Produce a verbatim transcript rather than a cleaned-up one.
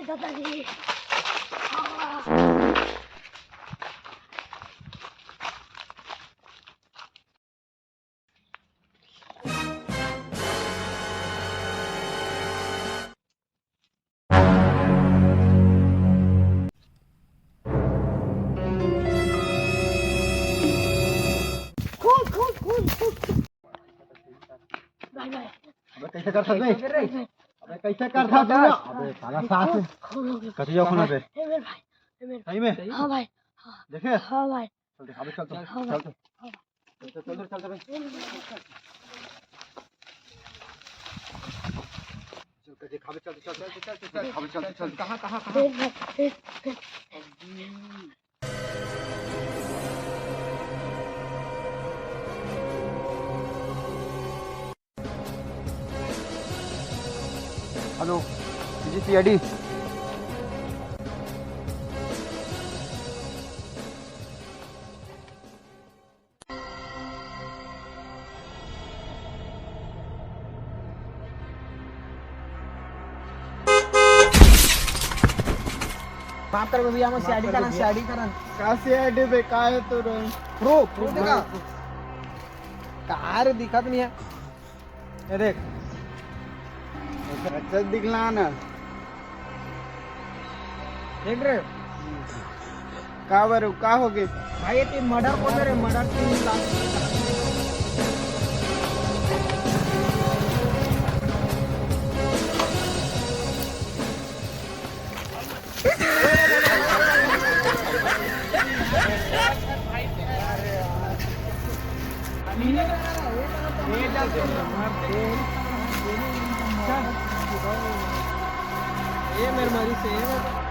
दादाजी। कूद, कूद, कूद, कूद। भाई, भाई। अबे कैसे कर सकते? अबे कैसे कर सकते? अबे साला सास। कट जाओ खून पे। ए मेरे भाई, ए मेरे सही में? हाँ भाई, हाँ। देखे? हाँ भाई। चल, देख, अबे चल, चल, हाँ चल, भाई। चल। चल, चल, चल, चल, चल, भाई। चल, चल, देख, अबे चल, चल, चल, चल, चल, चल, अबे चल, चल, चल। कहाँ, कहाँ, कहाँ? ए भाई, ए, ए। Hello, CID. माफ कर भैया, मैं सीआईडी करन, सीआईडी करन। का सीआईडी बे, का है तू रे? रुक, रुक, रुक। का रे, दिखत नहीं है। ये देख। अच्छा दिखला ना। देख रे। का बर, का हो गए? भाई, ये तीन मर्डर कर दे रे, मर्डर तीन लाख। ये मेरे मारी से